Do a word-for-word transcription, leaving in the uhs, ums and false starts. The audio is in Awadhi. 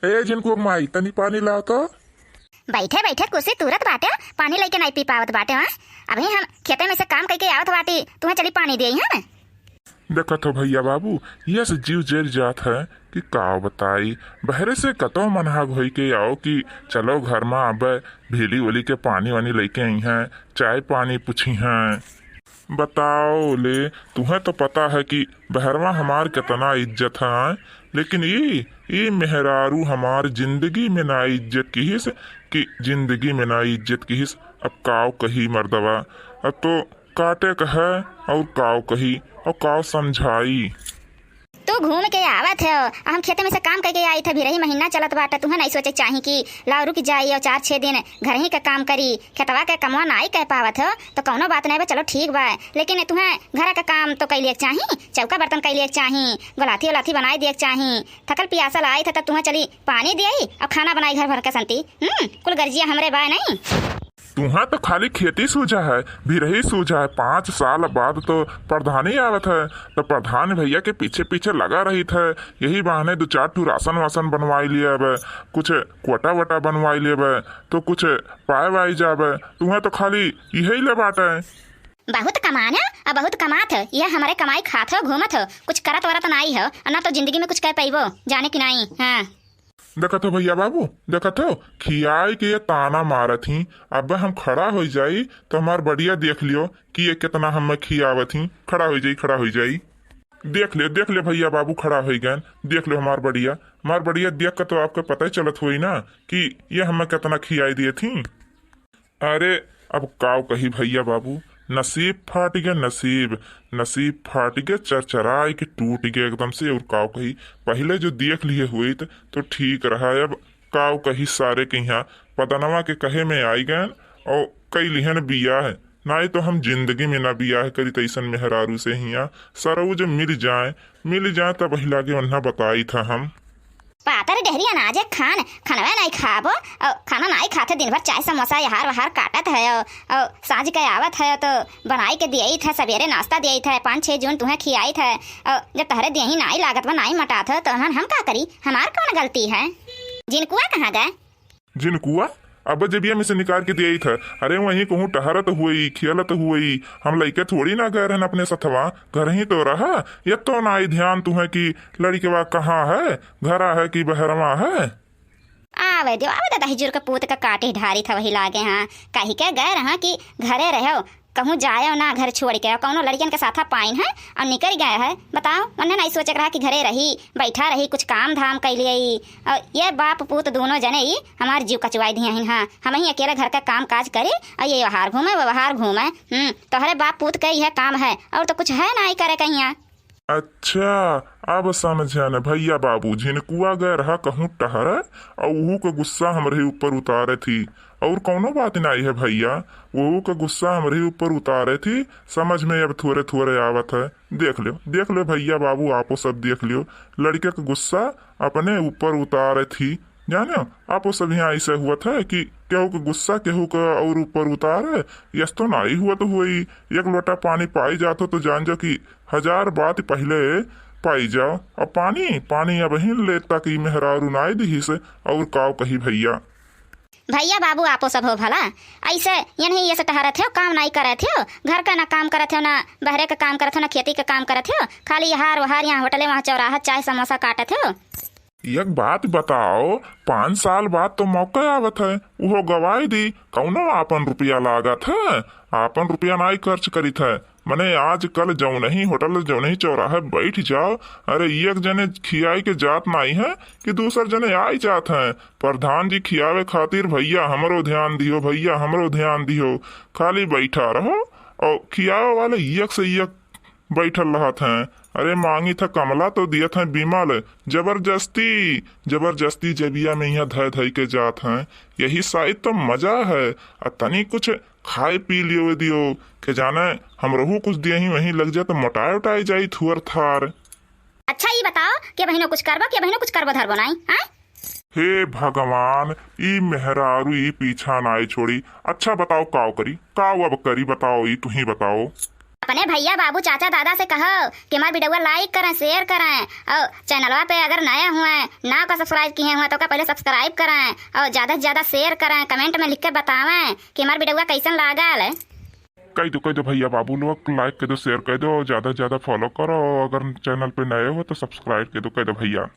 ए झिनकुआ माई, तनी पानी लाव तो। बैठे बैठे कुर्सी तूरत बाटे, पानी लइके नाई पी पावत बाटे, हाँ? अभी हम खेते में से काम कइके आवत बाटी, तुहें चली पानी देई, हाँ? देखत हो भइया बाबू, ये से जीव जर जात है कि का बताई। बहरे से कतो मनहाग होई के आओ कि चलो घर में अब भीली ओली के पानी वानी लइके आई हैं, चाय पानी पूछी हैं। बताओ ले, तुहें तो पता है कि बहरवा हमार कितना इज्जत है, लेकिन ई, ई मेहरारू हमार जिंदगी में ना इज्जत किहिस, कि जिंदगी में ना इज्जत किहिस। अब काव कही मर्दवा, अब तो काटे का है, और काव कही, और काव समझाई। तू घूम के आवत हो, आ हम खेते में से काम करके आई थे, भी रही महीना चलत बाटे, तुहें नहीं सोचे चाही कि लाओ रुक जाई और चार छह दिन घर ही का काम करी, खेतवा के कमवा नाई कह पावत हो, तो कौनो बात नहीं बा, चलो ठीक बा, लेकिन तुहें घर का काम तो कई लिए चाही, चौका बर्तन कई लिए चाही, गोलाथी ओलाथी बनाई दिए चाही। थकल पियासल आई थे, तब तुहें चली पानी दिए और खाना बनाई घर भर के संती। हम्म, कुल गर्जिया हमरे बा नहीं। तुहा तो खाली खेती सूझा है, बिरही सूझा है। पाँच साल बाद तो प्रधानी आवत है, तो प्रधान भइया के पीछे पीछे लगा रही थे। यही बहाने दो चार ठू राशन वासन बनवाई लिए अब, कुछ कोटा वोटा बनवाई लिए अब, तो कुछ पाए वाई जाबे। तुहा तो खाली यही ले बाटे। बहुत कमाना और बहुत कमात हो, यह हमारे कमाई खात हो, घूमत हो, कुछ करत वरत नाई हो, और ना तो जिंदगी में कुछ कर पैबो, जाने की नाई। हाँ। देखत हो भइया बाबू, देखत हो, खियाए के ये ताना मारत ही। अब हम खड़ा हो जाई तो हमार बढ़िया देख लियो कि ये कितना हमें खियावत ही। खड़ा हो जाई, खड़ा हो जाई। देख लियो, देख लियो भइया बाबू, खड़ा हो गए। देख लियो हमार बढ़िया, हमार बढ़िया देख के तो आपके पता ही चलत होई ना कि ये हमें कितना खियाई दिए थी। अरे, अब काव कही भइया बाबू, नसीब फाट गया, नसीब, नसीब फाट गया, चरचराए के टूट गया एकदम से। और काव कही, पहले जो देख लिए हुई तो, तो ठीक रहा। अब काव कही, सारे के यहाँ पदनवा के कहे में आई गए और कई लिहन बियाह, नाई तो हम जिंदगी में ना बियाह करी तैसन मेहरारू से हिया। सरऊ जब मिल जाए, मिल जाए तब हिला के वन्ना बताई था हम। पातर डेहरी अनाजे खान, खनवे नाई खाबो, और खाना नाई खाते दिन भर चाय समोसा यहार वहार काटत है, और, और साँझ के आवत है तो बनाई के दियई थे, सवेरे नाश्ता दियई थे, पाँच छः जून तुहें खियाई थे, और जब तहरे देही नाई लागत बा, नाई मटात हो, तो हम, हम का करी? हमार कौन गलती है? जिनकुआ कहाँ गए? जिनकुआ? अब जबिया में से निकाल के दियई थे। अरे वहीं कहूँ टहरत हुई, खेलत हुई, हम लइके थोड़ी ना गए रहन अपने सथवा, घर ही तो रहा। ये तो नाई ध्यान तुहें कि लड़कवा कहाँ है, घरा है कि बहरवा है? आवे दो, आवे दो, दहिजुर के पूत के काटी ढारी था वही लागे, हाँ। कही के गए रहा कि घरे रहो, कहूँ जायो ना घर छोड़ के, और कौनो लड़कियन के साथा पाइन है और निकल गए है। बताओ, उन्हें नहीं सोचे के रहा कि घरे रही, बैठा रही, कुछ काम धाम कर लिए। और ये बाप पूत दोनों जने ही हमार जीव कचवाई दिए हैं। हाँ, हम ही अकेले घर का काम काज करे और ये व्यवहार घूमे, व्यवहार घूमे। हम्म, तोहरे बाप पूत के यह काम है, और तो कुछ है ना ही करे कहीं। अच्छा, अब समझन भइया बाबू, झिनकुआ गए रहा कहूँ टहरे, और उहू के गुस्सा हमरे ऊपर उतारे थी, और कौनो बात नाई है भइया, उहू के गुस्सा हमरे ऊपर उतारे थी, समझ में अब थोरे थोरे आवत है। देख लो, देख लो भइया बाबू, आपो सब देख लियो, लड़के के गुस्सा अपने ऊपर उतारे थी। जानो, आपो सब यहाँ ऐसे हुआ था कि केहू के गुस्सा केहू के और ऊपर उतारे, यस तो नाई हुआ तो हुई। एक लोटा पानी पाई जात हो तो जान जाओ कि हजार बात पहले पाई जाओ। अब पानी, पानी अब ही ले तक ई मेहरारू नाई दिहिस, और काव कही भइया। भइया बाबू आपो सब हो भला, ऐसे यनही ये से टहरत हो, काम नाई करत हो, घर का ना काम करत हो, ना बहरे का काम करत हो, ना खेती का काम करत हो, खाली हार वहार यहाँ होटले वहाँ चौराहा चाय समोसा काटत हो। एक बात बताओ, पाँच साल बाद तो मौका आवत है, उहो गवाई दी, कौनो आपन रुपया लागत है? आपन रुपया नाई खर्च करित है। मने आजकल जौनही होटल, जौनही चौराहे बैठ जाओ, अरे एक जने खियाई के जात नाई है कि दूसर जने आई जात हैं, "प्रधान जी खियावे खातिर भइया हमरो ध्यान दियो, भइया हमरो ध्यान दियो।" खाली बैठा रहो और खियावे वाले एक से एक बैठल रहत हैं। अरे मांगी था कमला तो दियत हैं बिमल। जबरदस्ती, जबरदस्ती जबिया में यहाँ धय धय के जात हैं। यही साइत तो मजा है। आ तनी कुछ खाए पी लियो दियो, के जाने हमरहू कुछ दियही वहीं लग जाए तो मोटाए उटाए जाई थुअर थार। अच्छा ई बताओ कि बहिनो कुछ करबो, कि बहिनो कुछ करबो धरबो नाई, हैं? हे भगवान, ई मेहरारू ई पीछा नाई छोड़ी। अच्छा बताओ काव करी, काव अब करी बताओ, ई तुही बताओ। अपने भइया, बाबू, चाचा, दादा से कहो कि हमार वीडियोवा like करें, share करें, और चैनलवा पे अगर नया हुए, ना का subscribe किहे हुए, तो का पहले subscribe करें और ज्यादा से ज्यादा share करें, comment में लिख के बतावें कि हमार वीडियोवा कैसन लागल। कह दो, कह दो भइया बाबू लोग, like कह दो, share कह दो और ज्यादा से ज्यादा follow करो। अगर चैनल पे नए हो तो subscribe कह दो, कह दो भइया।